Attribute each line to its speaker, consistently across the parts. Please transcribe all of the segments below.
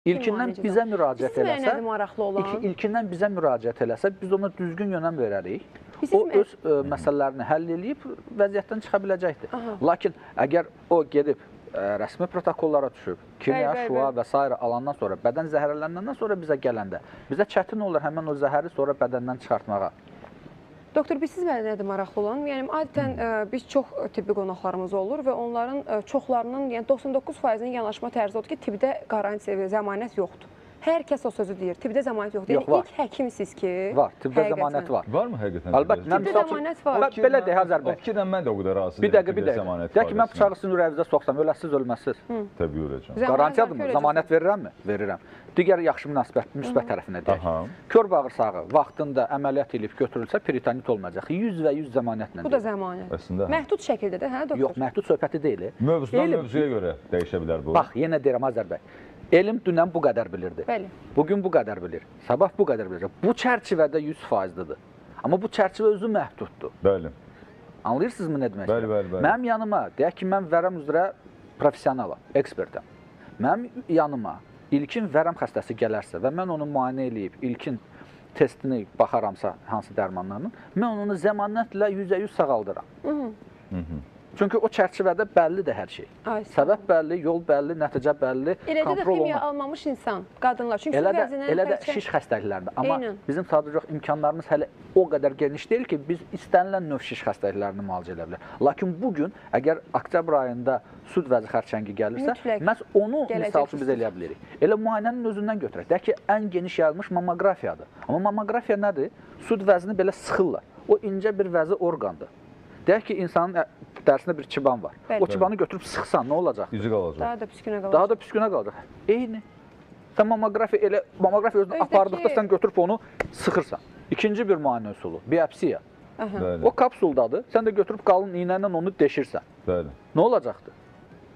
Speaker 1: İlkindən bizə müraciət eləsə, ilkindən bizə müraciət eləsə, biz ona düzgün yönəm verərik. O öz məsələlərini həll eləyib vəziyyətdən çıxa biləcəkdir. Lakin əgər o gedib rəsmi protokollara düşüb, kimya, şua və s. alandan sonra, bədən zəhərlənəndən sonra bizə gələndə, bizə çətin olur həmən o zəhəri sonra bədəndən çıxartmağa.
Speaker 2: Doktor, biz siz nədir maraqlı olan? Yəni, adətən biz çox tibbi qonaqlarımız olur və onların çoxlarının, yəni 99%-nin yanaşma tərzi odur ki, tibdə qarantiya və zəmanət yoxdur. Hər kəs o sözü deyir, tibdə zəmanət yoxdur.
Speaker 1: Yox,
Speaker 2: yəni, ilk həkimsiz ki...
Speaker 1: Var, tibdə zəmanət var.
Speaker 3: Var mı həqiqətən?
Speaker 1: Əlbəttə,
Speaker 2: tibdə zəmanət var.
Speaker 1: Belə deyək, Azər bəy.
Speaker 3: O fikirlə mən də o qədər razı
Speaker 1: Bir dəqiqə, bir dəqiqə. Deyək ki, mən bıçağı sizin ürəyinizə soxsam, öləsiz, ölməzsiz.
Speaker 3: Təbii öləcəm.
Speaker 1: Qarantiyadırmı? Zəmanət verirəmmi? Verirəm. Digər yaxşı münasibət, müsbət tərəfinə deyək. Kör bağırsağı vaxtında əməliyyat edib götürülsə, peritonit olmayacaq. 100 və 100 zəmanətlə.
Speaker 2: Bu da zəmanət. Məhdud şəkildə də, hə, doktor?
Speaker 1: Yox, məhdud söhbəti deyil.
Speaker 3: Mövzudan mövzuya görə dəyişə bilər bu.
Speaker 1: Bax, yenə deyirəm, Azər bəy. Elm dünən bu qədər bilirdi.
Speaker 2: Bəli.
Speaker 1: Bugün bu qədər bilir. Sabah bu qədər biləcək. Bu çərçivədə 100%-dır. Amma bu çərçivə özü məhduddur.
Speaker 3: Bəli.
Speaker 1: Anlayırsınızmı nə demək
Speaker 3: istəyirəm? Bəli, bəli, bəli.
Speaker 1: Mənim yanıma, deyək ki, mən vərəm üzrə professionalam, ekspertəm. Mənim yanıma ilkin vərəm xəstəsi gələrsə və mən onu müayinə eləyib, ilkin testini baxaramsa hansı dərmanlarının, mən onu zəmanətlə 100% sağaldıram. Çünki o çərçivədə bəllidir hər şey.
Speaker 2: Ay,
Speaker 1: səbəb bəlli, yol bəlli, nəticə bəlli,
Speaker 2: elə də
Speaker 1: kontrol
Speaker 2: ximiya
Speaker 1: olunur.
Speaker 2: Almamış insan, qadınlar. Çünki
Speaker 1: elə də şiş xəstəliklərində. Amma
Speaker 2: eynən.
Speaker 1: Bizim sadəcə imkanlarımız hələ o qədər geniş deyil ki, biz istənilən növ şiş xəstəliklərini müalicə edə bilərik. Lakin bugün, əgər oktyabr ayında süd vəzi xərçəngi gəlirsə, məhz onu misal üçün biz eləyə bilirik. Elə müayinənin özündən götürək. Deyək ki, ən geniş yayılmış mamoqrafiyadır. Amma mamoqrafiya nədir? Süd vəzini belə sıxırlar. O incə bir vəzi orqandır. Deyək ki, insanın dərisində bir çıban var.
Speaker 2: Bəli.
Speaker 1: O çıbanı götürüb sıxsan, nə olacaq?
Speaker 3: Üzü qalacaq.
Speaker 2: Daha da püskünə qalacaq.
Speaker 1: Daha da püskünə qalacaq. Eyni. Sən mamoqrafiya elə mamoqrafiya özünü apardıqda sən götürüb onu sıxırsan. İkinci bir müayinə üsulu, biopsiya.
Speaker 3: Bəli.
Speaker 1: O kapsuldadır. Sən də götürüb qalın iynə ilə onu deşirsən.
Speaker 3: Bəli.
Speaker 1: Nə olacaqdır?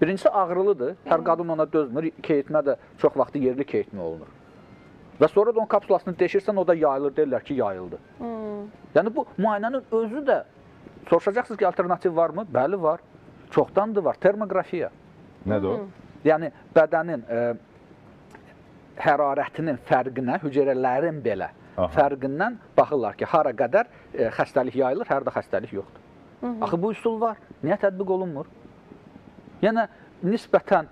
Speaker 1: Birincisi ağrılıdır. Hər qadın ona dözmür. Keyitmə də çox vaxtı yerli keyitmə olunur. Və sonra da onun kapsulasını deşirsən, o da yayılır. Deyirlər ki, yayıldı. Yəni bu müayinənin özü də soruşacaqsınız ki, alternativ varmı? Bəli, var. Çoxdandır var. Termoqrafiya.
Speaker 3: Nədir o?
Speaker 1: Yəni, bədənin hərarətinin fərqinə, hüceyrələrin belə fərqindən baxırlar ki, hara qədər xəstəlik yayılır, harada xəstəlik yoxdur. Axı, bu üsul var. Niyə tətbiq olunmur? Yəni, nisbətən,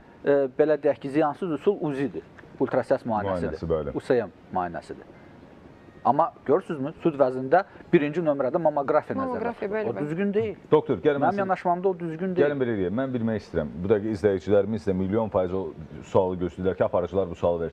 Speaker 1: belə deyək ki, ziyansız üsul UZI-dir. Ultrasəs müayinəsidir. USM müayinəsidir. Amma görürsünüzmü, süd vəzində birinci nömrədə mamoqrafiya nəzərdə tutulur. O düzgün deyil.
Speaker 3: Doktor, gəlin
Speaker 1: mənim yanaşmamda o düzgün deyil.
Speaker 3: Gəlin belə deyək, mən bilmək istəyirəm. Bu dəqiqə izləyicilərimiz də 1.000.000% o sualı gözləyirlər ki, aparıcılar bu sualı versin.